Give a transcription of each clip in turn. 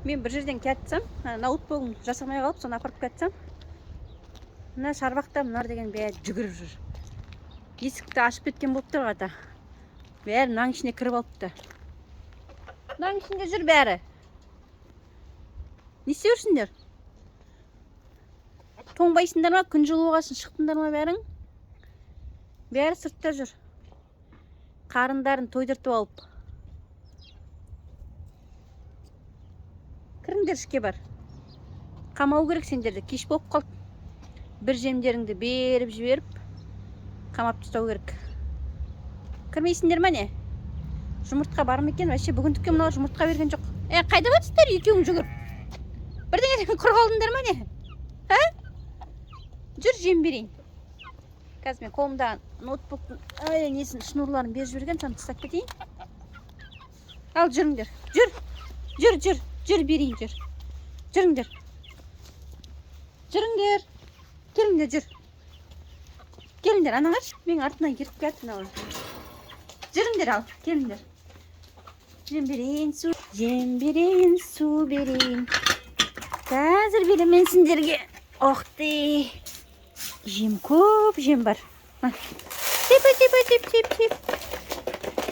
Мен бір жерден келатсам, ноутбугым жасамай қалып, соны апарып келатсам, мына шарбақта мыналар деген бәрі жүгіріп жүр. Есікті ашып кеткен болып тұр ата. Бәрі мынаның ішіне кіріп алыпты. Мынаның ішінде жүр бәрі. Не істеп жүрсіңдер? Тоңбайсыңдар ма? Күн жылы болғасын шықтыңдар ма бәрің? Бәрі сыртта жүр. Қарындарын тойдыртып алып. Кіріңдер ішке бар. Қамау керек сендерді. Кеш болып қалды. Бір жемдеріңді беріп жіберіп, қамап тастау керек. Кірмейсіңдер ма не? Жұмыртқа бар ма екен? Вообще бүгіндікке мыналар жұмыртқа берген жоқ. Қайда батсыздар екеуің жүгіріп? Бірдеңеден құр қалдыңдар ма не? А? Жүр, жем берейін. Қазір мен қолымдағы ноутбуктың несін, шнурларын беріп жіберген, соны тастап кетейін. Ал жүріңдер. Жүр. Жүр, жүр. Жүр берейін, жүр. Жүріңдер. Жүріңдер. Келіңдер, жүр. Келіңдер, ана қарашы, менің артымнан еріп келатыр мыналар. Жүріңдер, ал, келіңдер. Жем берейін, су. Жем берейін, су берейін. Қазір беремін сендерге. Ох ты. Жем көп, жем бар. Типа, типа, тип, тип, тип.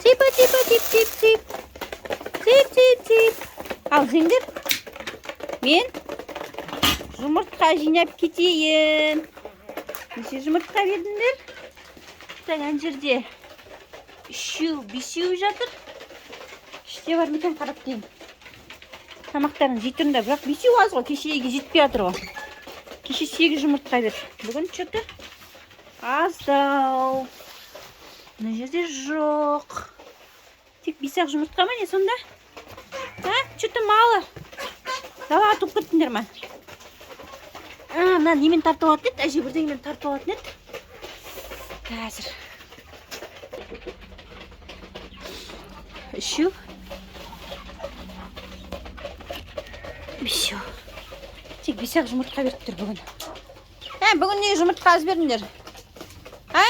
Типа, типа, тип, тип, тип. Тип, тип, тип. Ал, жеңдер. Мен жұмыртқа жинап кетейін. Неше жұмыртқа бердіңдер? Так, ана жерде үшеу, бесеу жатыр. Іште бар ма екен, қарап дейін. Тамақтарын жей тұрыңдар, бірақ бесеу аз ғой, кешеге жетпей жатыр ғой. Кеше 8 жұмыртқа берді. Бүгін чё-то аздау. Мына жерде жоқ. Тек 5-ақ жұмыртқа ма не сонда? А, чё-то мало. Далаға туып кеттіңдер ма? Мына немен тартып алатын еді? Әже бірдеңемен тартып алатын еді. Қазір. Үшеу. Бесеу. Тек 5-ақ жұмыртқа беріп тұр бүгін. Бүгін неге жұмыртқа аз бердіңдер? А?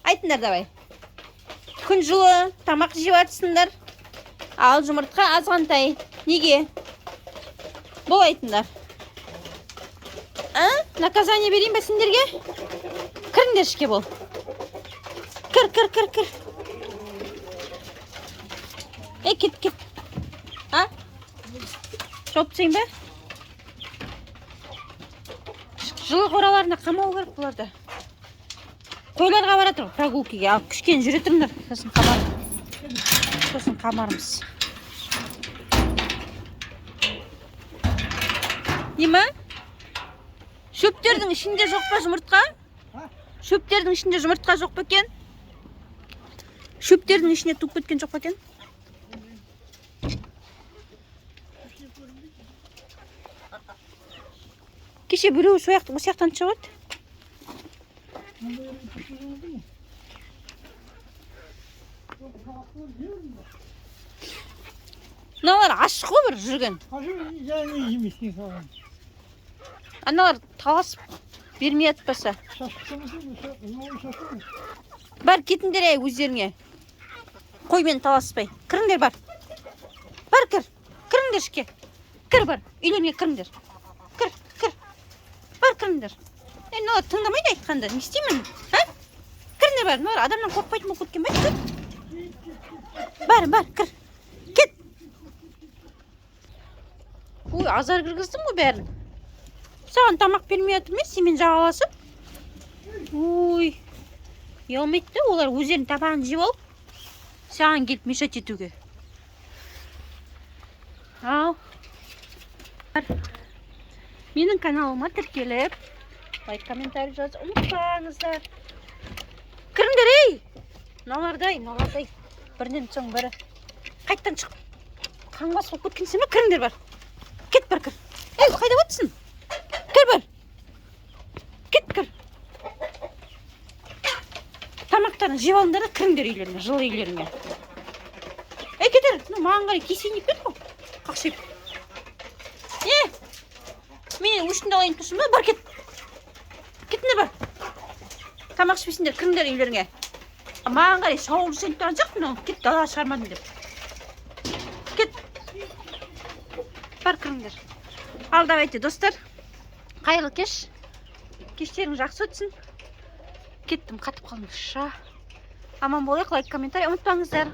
Айтыңдар давай. Күн жылы, тамақ жеп жатсыңдар. Ал жұмыртқа азғантай. Неге? Бұл айтыңдар. А? Наказание берейін бе сендерге? Кіріңдер ішке бол. Кір, кір, кір, кір. Ей, кет, кет. А? Жауып тастайын ба? Жылы қораларына қамау керек бұларды. Қойларға бара тұр, прогулкаға. Ал кішкене жүре тұрыңдар, сосын қамар. Сосын қамармыз. Не ма? Шөптердің ішінде жоқ па жұмыртқа? Шөптердің ішінде жұмыртқа жоқ па екен? Шөптердің ішіне туып кеткен жоқ па екен? Кеше біреу сол осы жақтан шығып еді. Мыналар ашық қой бір жүрген. Аналар таласып бермей атпаса. Бар, кетіңдер әй өздеріңе. Қоймен таласпай. Кіріңдер бар. Бар кір. Кіріңдер ішке. Кір бар. Үйлеріңе кіріңдер. Кір, кір. Бар кіріңдер. Мыналар тыңдамайды айтқанды. Не істеймін? А? Кіріңдер бар. Мыналар адамнан қорықпайтын болып кеткен ба? Кір. Бар, бар, кір. Кет. Ой, азар кіргіздім ғой бәрін. Саған тамақ бермей жатыр ма, сенімен жағаласып? Ой, ұялмайды да, олар өздерінің тамағын жеп алып, саған келіп мешать етуге. Ал. Менің каналыма тіркеліп, лайк, комментарий жазып ұмытпаңыздар. Кіріңдер, ей! Мыналардай, мыналардай. Бірінен соң бірі. Қайттан шығып. Қаңбас болып кеткенсің бе? Кіріңдер бар. Кет бар, кір. Ей, қайда отырсың? Кір бар. Кет, кір. Тамақтарын жеп алыңдар да кіріңдер үйлеріңе, жылы үйлеріңе. Ей, кетер. Ну, маған қарай кесейін деп кетті ғой. Қақшиып. Е, мен өшімді алайын тұрсың ба? Бар, кет. Кетіңдер бар. Тамақ ішпейсіңдер, кіріңдер үйлеріңе. Маған қарай шауып жүрсең тұрған жоқ, мынау кет, далаға шығармадым деп. Кет. Бар, кіріңдер. Ал, давайте, достар, қайырлы кеш, кештерің жақсы өтсін. Кеттім, қатып қалдым. Ша, аман болайық. Лайк, комментарий ұмытпаңыздар.